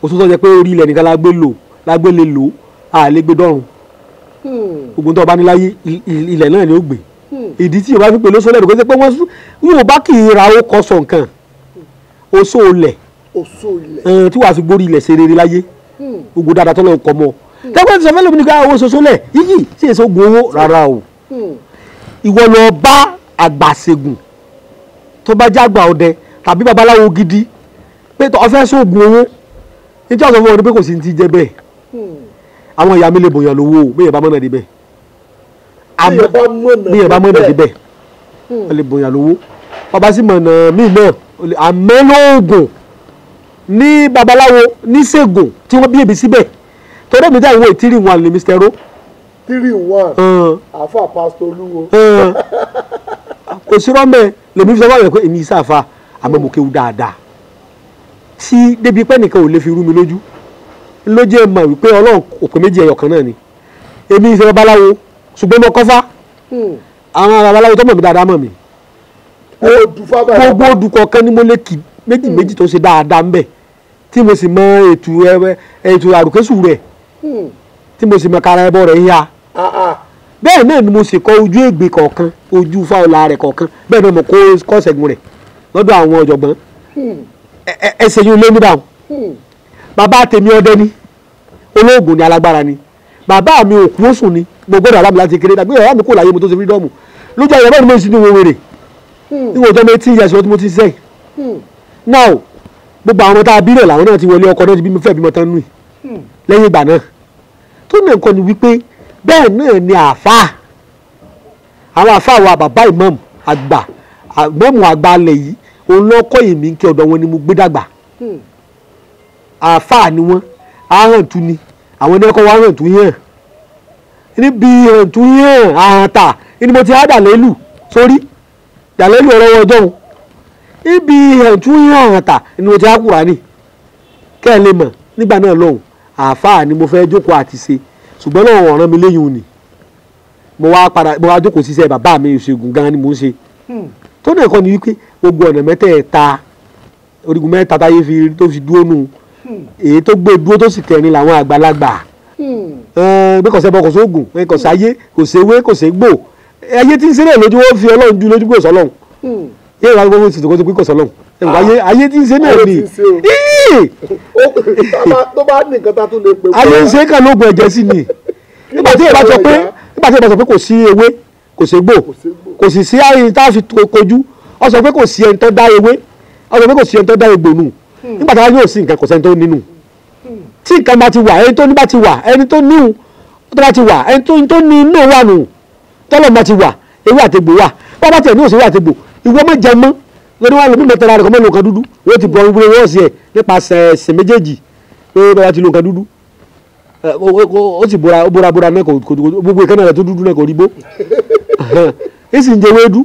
Oṣó tó jẹ́ pé orí ilẹ̀ nìkan lágbé lè lò á lè gbé dọ́run. Gbogbo tó bá ní láyé ilẹ̀ náà ni ó gbé. Ìdí tí Yorùbá fi pè lóṣó lẹ́nu kó ṣe pé wọ́n Yorùbá kì í ra ó kọ sọ nǹkan. Oṣó ilẹ̀ tí wàá fi gbórí ilẹ̀ ṣe rere láyé. Gbogbo dáadáa tó lọ kọ mọ́. Tẹ́gbọ́n ti sọ fẹ́lẹ́ mi ní ká owó ṣoṣo lẹ̀ yíyí sí èso gun owó rárá o. Ìwọ lọ bá àgbàṣègùn tó bá jágbà ọdẹ tàbí babaláwo gidi pé ó fẹ́ sóògùn owó. Ní tí wọ́n sọ fún ọ ní pé kò sí ti jẹ bẹ́ẹ̀. Àwọn ìyá mi lè bòyàn lówó o bí ìyẹn bá mọ̀nà débẹ̀. Bí ìyẹn bá mọ̀nà débẹ̀ ó lè bòyàn lówó. Bàbá sì mọ̀nà míì náà àmọ́ lóògùn ní babaláwo ní ṣègùn tí wọ́n bí èbí síbẹ̀. Torí mi dá ìwé 3-in-1 lè Mr. Ro. 3-in-1 àáfà pásítọ̀ Olúwo. Kò sí rọ́mẹ̀ lèmi fi sọ wáyé pé èmi ìsáfà àmọ́ mo kéwú dáadáa. Tí débi pé nìkan ò lè fi rú mi lójú. Ló jẹ́ mọ̀ wípé Ọlọ́run òpin méjì ẹyọ kan náà ni. Èmi ìṣe babaláwo ṣùgbọ́n mo kọ́fá. Àwọn babaláwo tó mọ̀ mí dáadáa mọ̀ mí. Gbogbo odù kọ̀ọ̀kan ni mo lè kì méjì méjì tó ṣe dáadáa ń bẹ̀. Tí mo sì mọ ètò àrùkẹ́sù rẹ̀. Tí mo sì mọ kára ẹbọ rẹ̀ yá. Bẹ́ẹ̀ náà ni mo sì kọ ojú ègbè kọ̀ọ̀kan ojú fáwọlà rẹ̀ kọ̀ọ̀kan bẹ́ẹ̀ náà mo kọ́ ṣẹ́gun rẹ̀ lọ́dọ̀ àwọn ọ̀jọ̀gbọ́n. Ẹsẹ̀ yìí lé níbà. Bàbá tèmi ọdẹ ni olóògùn ni alágbára ni. Bàbá mi òkú ó sùn ni mo gbọ́dọ̀ alámi láti kéré tàbí ọ̀rá mi kò láyé mo tó ṣe fírídọ́ọ̀mù lójú ayé bẹ́ẹ̀ ni mo sì ní wo wèrè níwọ̀n ọjọ́ mi tí ìyá ìṣòro tí mo ti ṣe. Now gbogbo àwọn tá a bí rẹ̀ làwọn náà ti wọlé ọkọ náà ti bí mi fẹ́ bímọ tán nù lẹ́yìn ìgbà náà. Tó náà kọ́ ni wípé bẹ́ẹ̀ náà ni àáfàá àwọn àáfàá wa bàbá ìmáàmù àgbà ìmáàmù àgbà alẹ̀ yìí òun ló kọ́ èmi kí ọ̀dọ̀ wọn ni mo gbé dàgbà. Àáfàá ni wọ́n ahàntú ni àwọn ẹni ẹ̀kọ́ wa ahàntú yẹn níbi ahàntú yẹn ahàntà ni mo ti á dàlélù sórí dàlélù ọ̀rọ̀ ọjọ́ òun níbi ahàntú yẹn ahàntà ni mo ti á Kùránì kẹ́ ẹ lè mọ̀ nígbà náà lọ́hùn. Àáfàá ni mo fẹ́ jókòó àti ṣe ṣùgbọ́n lọ́wọ́ ọ̀ràn mi léyìn òní mo wá padà mo wá jókòó ṣiṣẹ́ bàbá mi ìṣègùn gan ni mo ń ṣe. Tó náà kọ́ ni wípé gbogbo ọ̀nà mẹ́tẹ̀ẹ̀ta orígun mẹ́ta táyé fi tó fi dúró nù èyí tó gbé dúró tó sì kẹrin làwọn àgbàlagbà. Pé kò sẹ́bọ kò sóògùn kò sáyé kò séwé kò ségbò ayé tí ń ṣe náà lójú wọ́n fi Ọlọ́run ju lójú pé kò sọ́lọ́run. Yóò wá gbogbo ìsìnkú tó pé kò sọ́lọ́run ayé tí ń ṣe náà ni. Tó bá ní nǹkan tá tó lè pè fún ayé ń ṣe kàn lóògùn ẹ̀jẹ̀ sí ni. Nígbà tí ìbá sọ pé nígbà tí ìbá sọ pé kò sí ewé kò ségbò kò sì sí àyè tá a fi kojú ọ sọ pé kò sí ẹni tó dá ewé ọ sọ pé kò sí ẹni tó dá egbò nù. Nígbà tí wọn yóò sí nǹkan kò sẹ́ni tó nínú. Tí nǹkan bá ti wà ẹni tó ní bá ti wà ẹni tó níhun tó bá ti wà ẹni tó ní inú wà nù tọ́lọ̀ bá ti wà ewé àtegbò wà bá bá tiẹ̀ ní òsèwé àtegbò ìwọ má jẹ mọ́ lórí wọn lómi mẹ́tẹ́ra rẹ̀ kọ́ mọ́ lò nǹkan dúdú wọ́n ti bọ̀ wọ́n wọ́n sí ẹ̀ nípasẹ̀ ẹ̀sìn méjèèjì pé bá ti lo nǹkan dúdú ó sì bora bora bora náà kò gbogbo ìkànnì rẹ̀ tó dúdú náà kò rí bó ẹ sì ń jẹ ewédú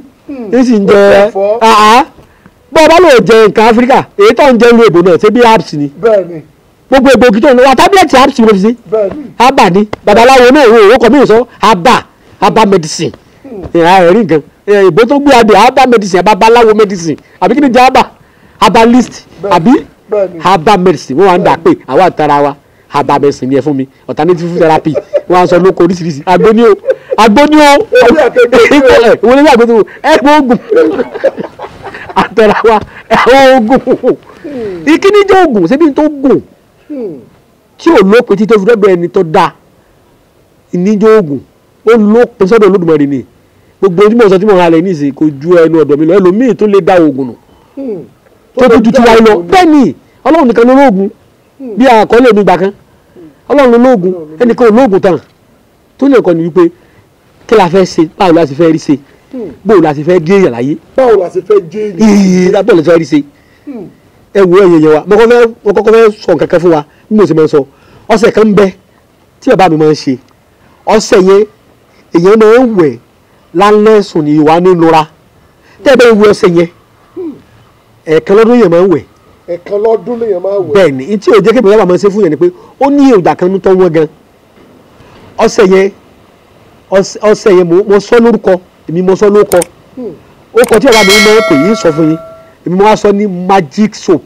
ẹ sì ń jẹ bọ́ ọ bá lò jẹ nǹkan Áfíríkà èyí tó ń jẹ lu èbò náà ṣé bí apps ni gbogbo egbògi tó ń lọ wa tábìlẹ̀tì apps ló fi ṣe abà ni babaláwo náà ìwé òwò kọ mí sọ abà abà medicine ìhà ẹ̀rí nǹkan ìbò tó gbé adé abà medicine babaláwo medicine àbí kí ni jẹ́ abà herbalist àbí herbal medicine wọ́n wá ń dà pé àwa àtàrà wa herbal medicine ni ẹ fún mi alternative therapy wọ́n á sọ lóko oríṣiríṣi àgbo ni o àgbo ni o ìwọ ní àgbo tó ẹ gbọ́ oògùn àtàrà wa oògùn ìkíní jẹ́ oògùn ṣébi tó gùn tí ò lópin tí tó fi dọ́dọ̀ ẹni tó dáa ìníjọ́ oògùn ó lópin sọ́dọ̀ Olódùmarè ni gbogbo ojúmọ̀ sọ tí mo halẹ̀ ní ìsìn kò ju ẹnu ọ̀dọ̀ mi lọ ẹlòmíì tó lè dá oògùn nù tó tó ju tiwa lọ bẹ́ẹ̀ ni Ọlọ́run nìkan ló lóògùn bí àkọọ́lẹ̀ mi gbà kan Ọlọ́run ló lóògùn ẹnìkan ò lóògùn tán tó lè kọ́ ni wípé kí la fẹ́ ṣe báwo la ṣe fẹ́ rí ṣe báwo la ṣe fẹ́ gé èèyàn láyé báwo la ṣe fẹ́ gé èèyàn báwo la ṣe fẹ́ rí ṣe ẹ wo ẹyẹ yẹn wa mo kọ́kọ́ fẹ́ sọ nǹkan kan fún wa bí mo ṣe máa ń sọ ọṣẹ kan ń bẹ tí bàbá mi máa ń ṣe ọṣẹ yẹn èèyàn máa ń wẹ̀ lálẹ́ sùn ní ìwà ní lora tẹ́ ẹ bẹ́ẹ̀ wẹ̀ ọṣẹ yẹn ẹ̀ẹ̀kan lọ́dún yẹn máa ń wẹ̀. Ẹ̀ẹ̀kan lọ́dún lèèyàn máa ń wẹ̀. Bẹ́ẹ̀ ni tí ò jẹ́ kí bàbá máa ń ṣe fún yẹn ni pé ó ní èròjà kan tó wọ́n gan ọṣẹ yẹn ọṣẹ yẹn mo sọ lórúkọ èmi mo sọ lórúkọ ó kọ tí bàbá mi máa ń pè yín sọ fún yín èmi mo wá sọ ní magic soap.